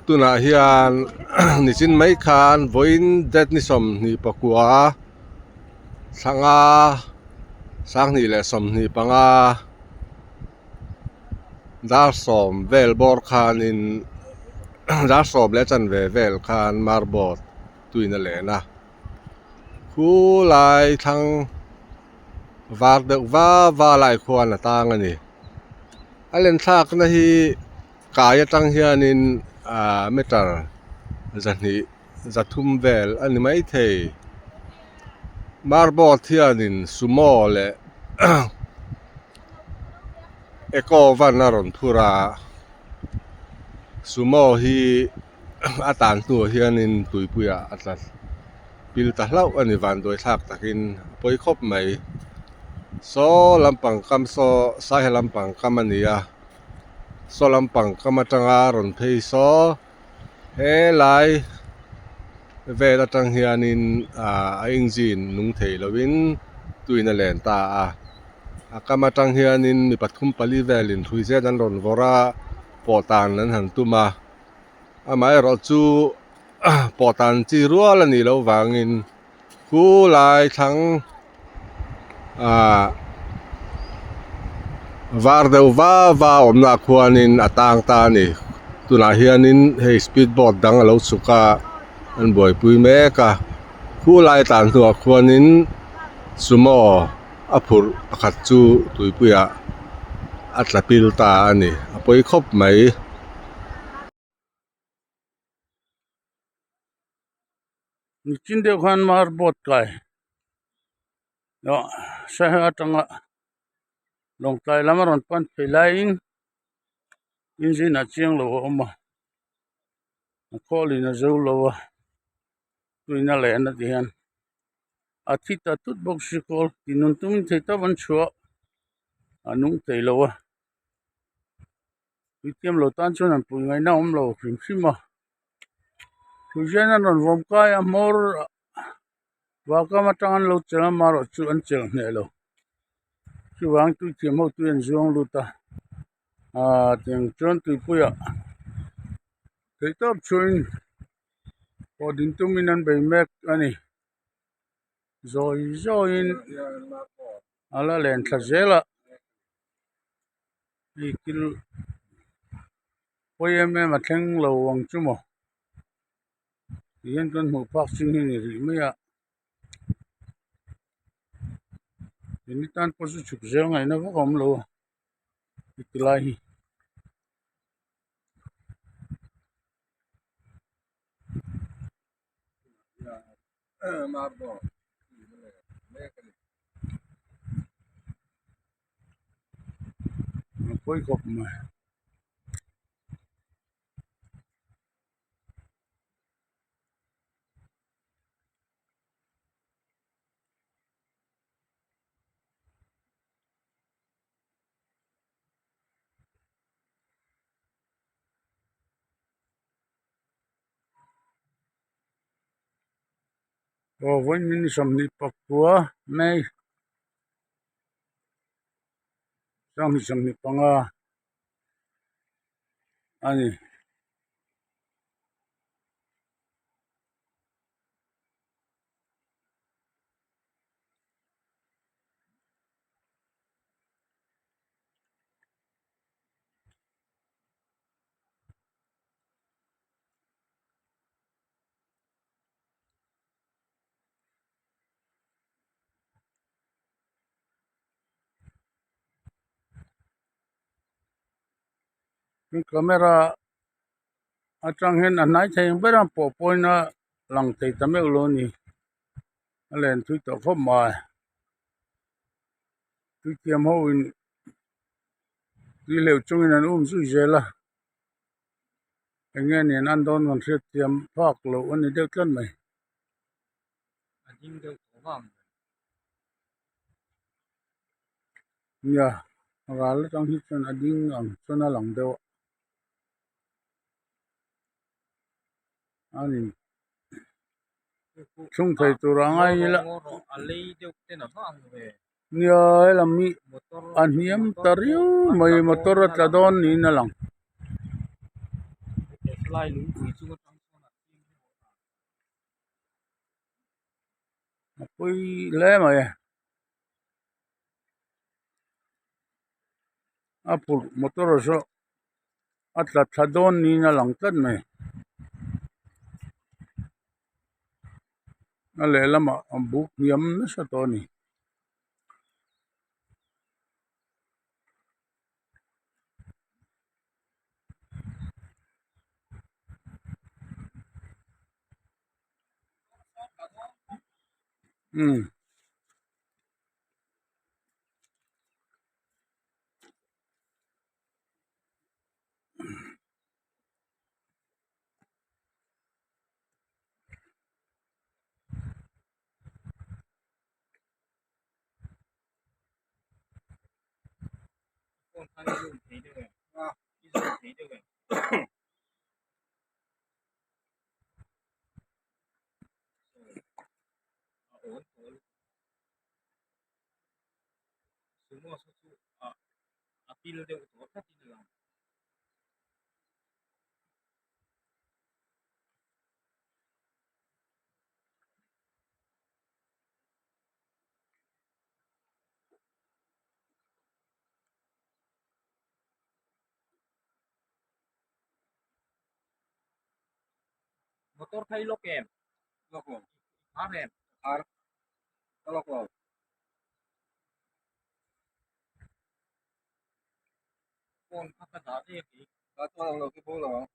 Tunah hian nichin mai khan vawiin date ni 29 thla nga 2025 dar sawm vel bawr khanin dar sawm leh chanve vel khan marboard tuin a len a khulai thlang var deuh va va lai khuan a tang a ni a len thlakna hi kai atang hianin ahh meter 200 300 vel a ni maithei marboard hianin sumo leh eco van a rawn phur a sumo hi a tan hnuah hianin tuipuiah a tla pil ta hlauh a ni vanduai thlak takin a pawi khawp mai saw lampang kam saw saiha lampang kam a ni a saw lampang kam atanga rawn phei saw helai vel atang hianin ah a engine nung thei lovin tuin a len ta a a kam atang hianin mi pathum pali velin hrui zen an rawn vawrh a pawh tan an han tum a amaherawh chu pawh tan chi rual a nih loh vangin khu lai thlang ah var deuh va va awmna ah khuanin a tang ta a ni tunah hianin hei speed boat dang a lo chhuk a an buaipui mek a khu lai tlan hnuah khuanin sumo a phurh pakhat chu tuipuiah a tla pil ta a ni a pawi khawp mai. Nichin deuh khan mar boat kai saiha atanga lawngtlai lam a rawn pan phei laiin engine ah chiang lo a awm a a khawl in a zo lo a tuina leh na ti hian a thi ta tut bawk si kawl ti nun tumin thei tawp an chhuah a nung thei lo a puithiam lo tan chuan an pui ngaihna a awm lo hrim hrim a. Hruihrian an rawn vawm kai a hmawr vahkam atang an lo chelh a amaherawh chu an chelh hneh lo chuvang tuithiam ho tui an zuang lut a ahh tiang chuan tuipuiah theihtawp chhuahin pawh ding tumin an bei mek a ni zawi zawiin a la len thla zel a hei thil pawi em em a thleng lo ang chu maw tihian kan hmuh phak chin hi a ni rih mai a keini tan pawh chu chhuk zel ngaihna vak a awm lo a heti lai hi. A pawi khawp mai. Aw vawiin ni 29 May 2025 a ni. Camera atang hian a hnai thei ang ber a pawh pawhin a lang thei ta meuh lo a ni a len thui tawh khawp mai tuithiam ho in tui hleuh chungin an um zui zel a. Eng nge nen an dawn kan hriat thiam phak loh a ni deuh tlat mai. A ding deuh tawh vang mai. Nia, ral atang hi chuan a ding ang chuan a lang deuh a. A ni. Thlung thei tur a ngai ila. A lei deuh ten a vang ve. Nia helam hi a hniam ta riau mai motor a tla dawn niin a lang. A pawi hle mai a phurh motor saw a tla thla dawn niin a lang tlat mai a lehlamah a buk hniam nasa tawh a ni. Umm. Motor kha i lock em? Lock lo. I khar em? Khar. Ka lock lo. Phone kha ka dah daih a kei. Dah chuan ang lo khi bo lo ang.